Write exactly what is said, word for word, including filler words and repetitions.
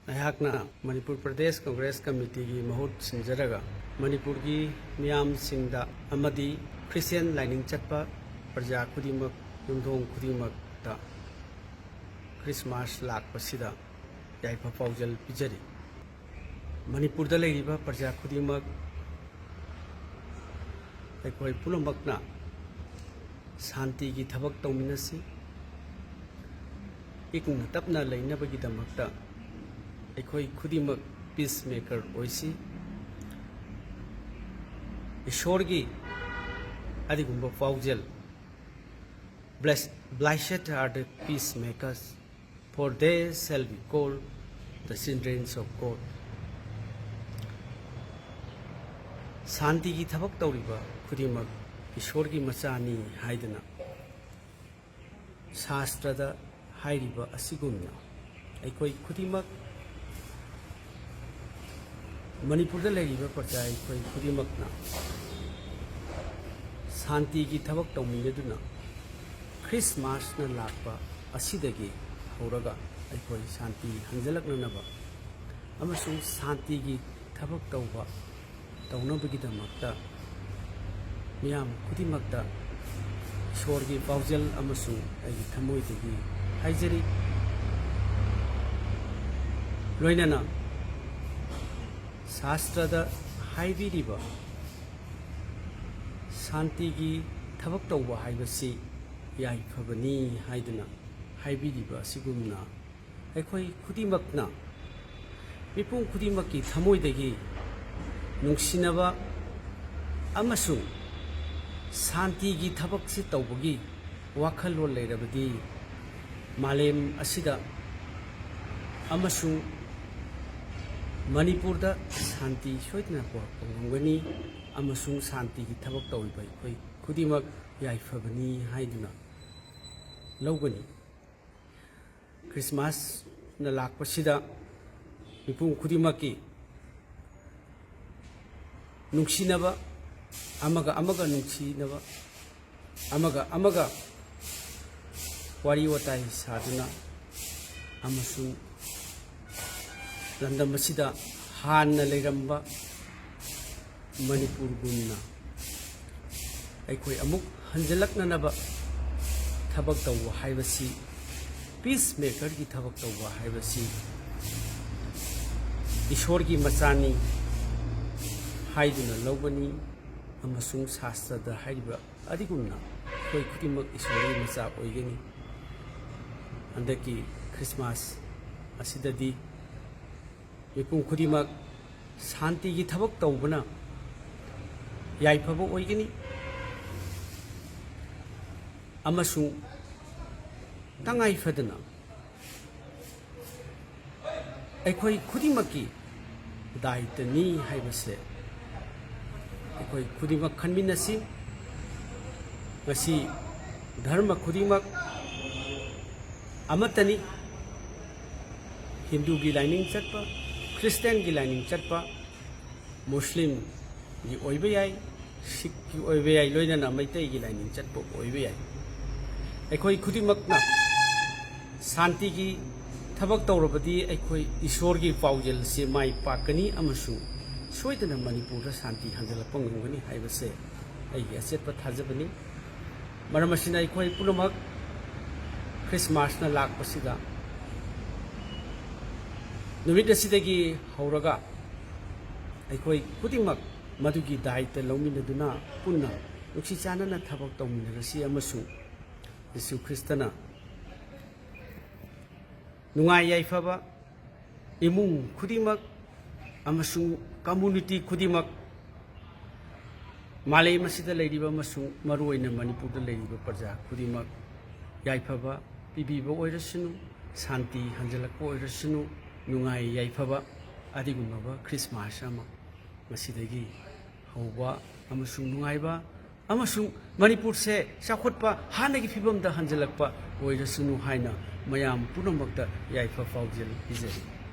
ꯑꯩꯍꯥꯛꯅ ꯃꯅꯤꯄꯨꯔ ꯄ꯭ꯔꯗꯦꯁ ꯀꯪꯒ꯭ꯔꯦꯁ ꯀꯃꯤꯇꯤꯒꯤ ꯃꯍꯨꯠ ꯁꯤꯟꯖꯔꯒ ꯃꯅꯤꯄꯨꯔꯒꯤ ꯃꯤꯌꯥꯝꯁꯤꯡꯗ ꯑꯃꯗꯤ ꯈ꯭ꯔꯤꯁꯇꯤꯌꯥꯟ ꯂꯥꯏꯅꯤꯡ ꯆꯠꯄ ꯄ꯭ꯔꯖꯥ ꯈꯨꯗꯤꯡꯃꯛ, ꯌꯨꯝꯊꯣꯡ ꯈꯨꯗꯤꯡꯃꯛꯇ ꯈ꯭ꯔꯤꯁꯃꯥꯁ ꯂꯥꯛꯄꯁꯤꯗ ꯌꯥꯏꯐ ꯄꯥꯎꯖꯦꯜ ꯄꯤꯖꯔꯤ꯫ ꯃꯅꯤꯄꯨꯔꯗ ꯂꯩꯔꯤꯕ ꯄ꯭ꯔꯖꯥ ꯈꯨꯗꯤꯡꯃꯛ, ꯑꯩꯈꯣꯏ ꯄꯨꯝꯅꯃꯛꯅ ꯁꯥꯟꯇꯤꯒꯤ ꯊꯕꯛ ꯇꯧꯃꯤꯟꯅꯁꯤ꯫ ꯏꯪꯅ ꯇꯞꯅ ꯂꯩꯅꯕꯒꯤꯗꯃꯛꯇ ꯑꯩꯈꯣꯏ ꯈꯨꯗꯤꯡꯃꯛ ꯄꯤꯁ ꯃꯦꯀꯔ ꯑꯣꯏꯁꯤ꯫ ꯏꯁꯣꯔꯒꯤ ꯑꯗꯨꯒꯨꯝꯕ ꯄꯥꯎꯖꯦꯜ, "Blessed are the peacemakers, for they shall be called the children of God." ꯁꯥꯟꯇꯤꯒꯤ ꯊꯕꯛ ꯇꯧꯔꯤꯕ ꯈꯨꯗꯤꯡꯃꯛ ꯏꯁꯣꯔꯒꯤ ꯃꯆꯥꯅꯤ ꯍꯥꯏꯗꯨꯅ ꯁꯥꯁꯇ꯭ꯔꯗ ꯍꯥꯏꯔꯤꯕ ꯑꯁꯤꯒꯨꯝꯅ, ꯑꯩꯈꯣꯏ ꯈꯨꯗꯤꯡꯃꯛ, ꯃꯅꯤꯄꯨꯔꯗ ꯂꯩꯔꯤꯕ ꯄ꯭ꯔꯖꯥ ꯑꯩꯈꯣꯏ ꯈꯨꯗꯤꯡꯃꯛꯅ ꯁꯥꯟꯇꯤꯒꯤ ꯊꯕꯛ ꯇꯧꯃꯤꯟꯅꯗꯨꯅ ꯈ꯭ꯔꯤꯁꯃꯥꯁꯅ ꯂꯥꯛꯄ ꯑꯁꯤꯗꯒꯤ ꯍꯧꯔꯒ ꯑꯩꯈꯣꯏ ꯁꯥꯟꯇꯤ ꯍꯟꯖꯤꯜꯂꯛꯅꯅꯕ ꯑꯃꯁꯨꯡ ꯁꯥꯟꯇꯤꯒꯤ ꯊꯕꯛ ꯇꯧꯕ ꯇꯧꯅꯕꯒꯤꯗꯃꯛꯇ ꯃꯤꯌꯥꯝ ꯈꯨꯗꯤꯡꯃꯛꯇ ꯏꯁꯣꯔꯒꯤ ꯄꯥꯎꯖꯦꯜ ꯑꯃꯁꯨꯡ ꯑꯩꯒꯤ ꯊꯃꯣꯏꯗꯒꯤ ꯍꯥꯏꯖꯔꯤ꯫ ꯂꯣꯏꯅꯅ ꯁꯥꯁꯇ꯭ꯔꯗ ꯍꯥꯏꯕꯤꯔꯤꯕ ꯁꯥꯟꯇꯤꯒꯤ ꯊꯕꯛ ꯇꯧꯕ ꯍꯥꯏꯕꯁꯤ ꯌꯥꯏꯐꯕꯅꯤ ꯍꯥꯏꯗꯨꯅ ꯍꯥꯏꯕꯤꯔꯤꯕ ꯑꯁꯤꯒꯨꯝꯅ, ꯑꯩꯈꯣꯏ ꯈꯨꯗꯤꯡꯃꯛꯅ ꯃꯤꯄꯨꯝ ꯈꯨꯗꯤꯡꯃꯛꯀꯤ ꯊꯃꯣꯏꯗꯒꯤ ꯅꯨꯡꯁꯤꯅꯕ ꯑꯃꯁꯨꯡ ꯁꯥꯟꯇꯤꯒꯤ ꯊꯕꯛꯁꯤ ꯇꯧꯕꯒꯤ ꯋꯥꯈꯜꯂꯣꯟ ꯂꯩꯔꯕꯗꯤ ꯃꯥꯂꯦꯝ ꯑꯁꯤꯗ ꯑꯃꯁꯨꯡ ꯃꯅꯤꯄꯨꯔꯗ ꯁꯥꯟꯇꯤ ꯁꯣꯏꯗꯅ ꯄꯨꯔꯛꯄ ꯉꯝꯒꯅꯤ꯫ ꯑꯃꯁꯨꯡ ꯁꯥꯟꯇꯤꯒꯤ ꯊꯕꯛ ꯇꯧꯔꯤꯕ ꯑꯩꯈꯣꯏ ꯈꯨꯗꯤꯡꯃꯛ ꯌꯥꯏꯐꯕꯅꯤ ꯍꯥꯏꯗꯨꯅ ꯂꯧꯒꯅꯤ꯫ ꯈ꯭ꯔꯤꯁꯃꯥꯁꯅ ꯂꯥꯛꯄꯁꯤꯗ ꯃꯤꯄꯨꯝ ꯈꯨꯗꯤꯡꯃꯛꯀꯤ ꯅꯨꯡꯁꯤꯅꯕ, ꯑꯃꯒ ꯑꯃꯒ ꯅꯨꯡꯁꯤꯅꯕ, ꯑꯃꯒ ꯑꯃꯒ ꯋꯥꯔꯤ ꯋꯥꯇꯥꯏ ꯁꯥꯗꯨꯅ ꯑꯃꯁꯨꯡ ꯂꯝꯗꯝ ꯑꯁꯤꯗ ꯍꯥꯟꯅ ꯂꯩꯔꯝꯕ ꯃꯅꯤꯄꯨꯔꯒꯨꯝꯅ ꯑꯩꯈꯣꯏ ꯑꯃꯨꯛ ꯍꯟꯖꯤꯜꯂꯛꯅꯅꯕ ꯊꯕꯛ ꯇꯧꯕ ꯍꯥꯏꯕꯁꯤ, ꯄꯤꯁ ꯃꯦꯀꯔꯒꯤ ꯊꯕꯛ ꯇꯧꯕ ꯍꯥꯏꯕꯁꯤ ꯏꯁꯣꯔꯒꯤ ꯃꯆꯥꯅꯤ ꯍꯥꯏꯗꯨꯅ ꯂꯧꯒꯅꯤ, ꯑꯃꯁꯨꯡ ꯁꯥꯁꯇ꯭ꯔꯗ ꯍꯥꯏꯔꯤꯕ ꯑꯗꯨꯒꯨꯝꯅ ꯑꯩꯈꯣꯏ ꯈꯨꯗꯤꯡꯃꯛ ꯏꯁꯣꯔꯒꯤ ꯃꯆꯥ ꯑꯣꯏꯒꯅꯤ꯫ ꯍꯟꯗꯛꯀꯤ ꯈ꯭ꯔꯤꯁꯃꯥꯁ ꯑꯁꯤꯗꯗꯤ ꯃꯤꯄꯨꯝ ꯈꯨꯗꯤꯡꯃꯛ ꯁꯥꯟꯇꯤꯒꯤ ꯊꯕꯛ ꯇꯧꯕꯅ ꯌꯥꯏꯐꯕ ꯑꯣꯏꯒꯅꯤ, ꯑꯃꯁꯨꯡ ꯇꯉꯥꯏ ꯐꯗꯅ ꯑꯩꯈꯣꯏ ꯈꯨꯗꯤꯡꯃꯛꯀꯤ ꯗꯥꯏꯇꯅꯤ ꯍꯥꯏꯕꯁꯦ ꯑꯩꯈꯣꯏ ꯈꯨꯗꯤꯡꯃꯛ ꯈꯟꯃꯤꯟꯅꯁꯤ꯫ ꯉꯁꯤ ꯙꯔꯃ ꯈꯨꯗꯤꯡꯃꯛ ꯑꯃꯠꯇꯅꯤ꯫ ꯍꯤꯟꯗꯨꯒꯤ ꯂꯥꯏꯅꯤꯡ ꯆꯠꯄ, ꯈ꯭ꯔꯤꯁꯇꯤꯌꯥꯟꯒꯤ ꯂꯥꯏꯅꯤꯡ ꯆꯠꯄ, ꯃꯨꯁꯂꯤꯝꯒꯤ ꯑꯣꯏꯕ ꯌꯥꯏ, ꯁꯤꯈꯀꯤ ꯑꯣꯏꯕ ꯌꯥꯏ, ꯂꯣꯏꯅꯅ ꯃꯩꯇꯩꯒꯤ ꯂꯥꯏꯅꯤꯡ ꯆꯠꯄ ꯑꯣꯏꯕ ꯌꯥꯏ꯫ ꯑꯩꯈꯣꯏ ꯈꯨꯗꯤꯡꯃꯛꯅ ꯁꯥꯟꯇꯤꯒꯤ ꯊꯕꯛ ꯇꯧꯔꯕꯗꯤ ꯑꯩꯈꯣꯏ ꯏꯁꯣꯔꯒꯤ ꯄꯥꯎꯖꯦꯜꯁꯦ ꯃꯥꯏ ꯄꯥꯛꯀꯅꯤ ꯑꯃꯁꯨꯡ ꯁꯣꯏꯗꯅ ꯃꯅꯤꯄꯨꯔꯗ ꯁꯥꯟꯇꯤ ꯍꯟꯖꯤꯜꯂꯛꯄ ꯉꯝꯒꯅꯤ ꯍꯥꯏꯕꯁꯦ ꯑꯩꯒꯤ ꯑꯆꯦꯠꯄ ꯊꯥꯖꯕꯅꯤ꯫ ꯃꯔꯝ ꯑꯁꯤꯅ ꯑꯩꯈꯣꯏ ꯄꯨꯝꯅꯃꯛ ꯈ꯭ꯔꯤꯁꯃꯥꯁꯅ ꯂꯥꯛꯄꯁꯤꯗ, ꯅꯨꯃꯤꯠ ꯑꯁꯤꯗꯒꯤ ꯍꯧꯔꯒ ꯑꯩꯈꯣꯏ ꯈꯨꯗꯤꯡꯃꯛ ꯃꯗꯨꯒꯤ ꯗꯥꯏꯇ ꯂꯧꯃꯤꯟꯅꯗꯨꯅ ꯄꯨꯟꯅ ꯅꯨꯡꯁꯤ ꯆꯥꯟꯅꯅ ꯊꯕꯛ ꯇꯧꯃꯤꯟꯅꯔꯁꯤ ꯑꯃꯁꯨꯡ ꯌꯤꯁꯨ ꯈ꯭ꯔꯤꯁꯇꯅ ꯅꯨꯡꯉꯥꯏ ꯌꯥꯏꯐꯕ ꯏꯃꯨꯡ ꯈꯨꯗꯤꯡꯃꯛ ꯑꯃꯁꯨꯡ ꯀꯝꯃ꯭ꯌꯨꯅꯤꯇꯤ ꯈꯨꯗꯤꯡꯃꯛ, ꯃꯥꯂꯦꯝ ꯑꯁꯤꯗ ꯂꯩꯔꯤꯕ ꯑꯃꯁꯨꯡ ꯃꯔꯨꯑꯣꯏꯅ ꯃꯅꯤꯄꯨꯔꯗ ꯂꯩꯔꯤꯕ ꯄ꯭ꯔꯖꯥ ꯈꯨꯗꯤꯡꯃꯛ ꯌꯥꯏꯐꯕ ꯄꯤꯕꯤꯕ ꯑꯣꯏꯔꯁꯅꯨ, ꯁꯥꯟꯇꯤ ꯍꯟꯖꯤꯜꯂꯛꯄ ꯑꯣꯏꯔꯁꯅꯨ, ꯅꯨꯡꯉꯥꯏ ꯌꯥꯏꯐꯕ ꯑꯗꯨꯒꯨꯝꯂꯕ ꯈ꯭ꯔꯤꯁꯃꯥꯁ ꯑꯃ ꯃꯁꯤꯗꯒꯤ ꯍꯧꯕ ꯑꯃꯁꯨꯡ ꯅꯨꯡꯉꯥꯏꯕ ꯑꯃꯁꯨꯡ ꯃꯅꯤꯄꯨꯔꯁꯦ ꯆꯥꯎꯈꯠꯄ ꯍꯥꯟꯅꯒꯤ ꯐꯤꯕꯝꯗ ꯍꯟꯖꯤꯜꯂꯛꯄ ꯑꯣꯏꯔꯁꯅꯨ ꯍꯥꯏꯅ ꯃꯌꯥꯝ ꯄꯨꯝꯅꯃꯛꯇ ꯌꯥꯏꯐ ꯄꯥꯎꯖꯦꯜ ꯄꯤꯖꯔꯤ꯫